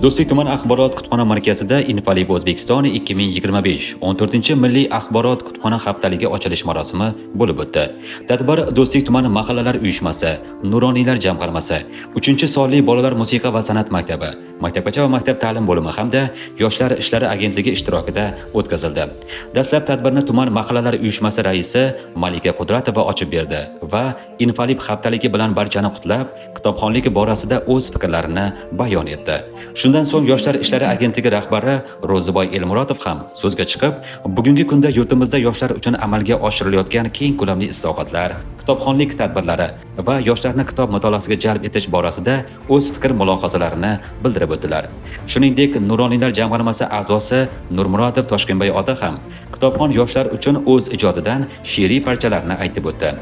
Do'stlik tuman axborot kutubxona markazida Infalib O'zbekiston 2025 14-milliy axborot kutubxona haftaligi ochilish marosimi bo'lib o'tdi. Tadbir Do'stlik tuman mahallalar uyushmasi, Nuroniylar jamg'armasi, 3-sonli bolalar musiqa va san'at maktabi, maktabgacha va maktab ta'lim bo'limi hamda Yoshlar ishlari agentligi ishtirokida o'tkazildi. Dastlab tadbirni tuman mahallalar uyushmasi raisi Malika Qudratova ochib berdi va Infalib haftaligi bilan barchani qutlab, kitobxonlik borasida o'z fikrlarini bayon etdi. Shundan so'ng Yoshlar ishlari agentligi rahbari Ro'ziboy Elmuratov ham so'zga chiqib, bugungi kunda yurtimizda yoshlar uchun amalga oshirilayotgan keng ko'lamli islohotlar, kitobxonlik tadbirlari va yoshlarni kitob mutolaasiga jalb etish borasida o'z fikr mulohazalarini bildirib o'tdilar. Shuningdek, Nuroniylar jamg'armasi a'zosi Nurmurodov Toshkenbay ota ham kitobxon yoshlar uchun o'z ijodidan she'riy parchalarni aytib o'tdi.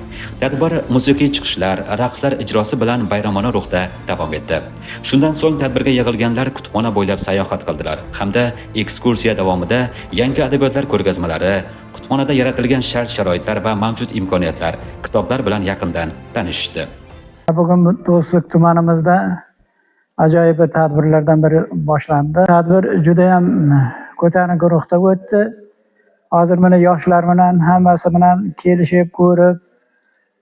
Tadbir musiqiy chiqishlar, raqslar ijrosi bilan bayramona ruhda davom etdi. Shundan so'ng tadbirga yig'ilganlar kutubxona bo'ylab sayohat qildilar hamda ekskursiya davomida yangi adabiyotlar ko'rgazmalari, kutubxonada yaratilgan shart-sharoitlar va mavjud imkoniyatlar, kitoblar bilan yaqindan tanishishdi. Bugun Do'stlik tumanimizda ajoyib bir tadbirlardan biri boshlandi. Tadbir judayam ko'tarinki ruhda o'tdi. Hozir mana yoshlar bilan hammasi bilan kelishib, ko'rib,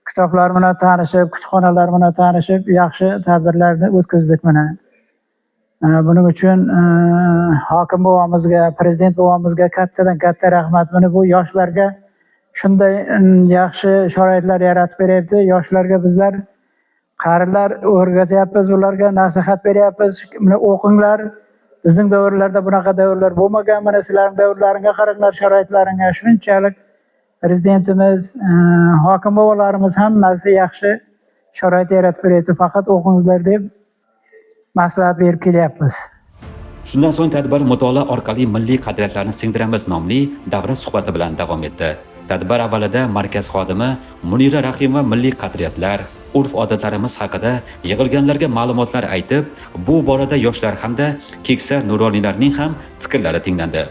kitoblar bilan tanishib, kutubxonalar bilan tanishib, yaxshi tadbirlarni o'tkazdik mana. Buning uchun hokim bobomizga, prezident bobomizga kattadan katta rahmat. Mana bu yoshlarga shunday yaxshi sharoitlar yaratib beryapti. Yoshlarga bizlar qarilar o'rgatyapmiz, ularga nasihat beryapmiz. Mana o'qinglar. Bizning davrlarda bunaqa davrlar bo'lmagan. Mana sizlarning davrlaringga qaranglar, sharoitlaringga. Shunchalik prezidentimiz, hokim bobolarimiz hammasi yaxshi sharoit yaratib beryapti. Faqat o'qingizlar deb maslahat berib kelyapmiz. Shundan so'ng tadbir "Mutolaa orqali milliy qadriyatlarni singdiramiz" nomli davra suhbati bilan davom etdi. Tadbir avvalida markaz xodimi Munira Rahimova milliy qadriyatlar, urf-odatlarimiz haqida yig'ilganlarga ma'lumotlar aytib, bu borada yoshlar hamda keksa nuroniylarning ham fikrlari tinglandi.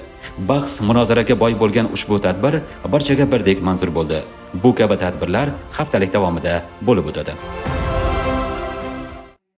Bahs munozaraga boy bo'lgan ushbu tadbir barchaga birdek manzur bo'ldi. Bu kabi tadbirlar haftalik davomida bo'lib o'tadi.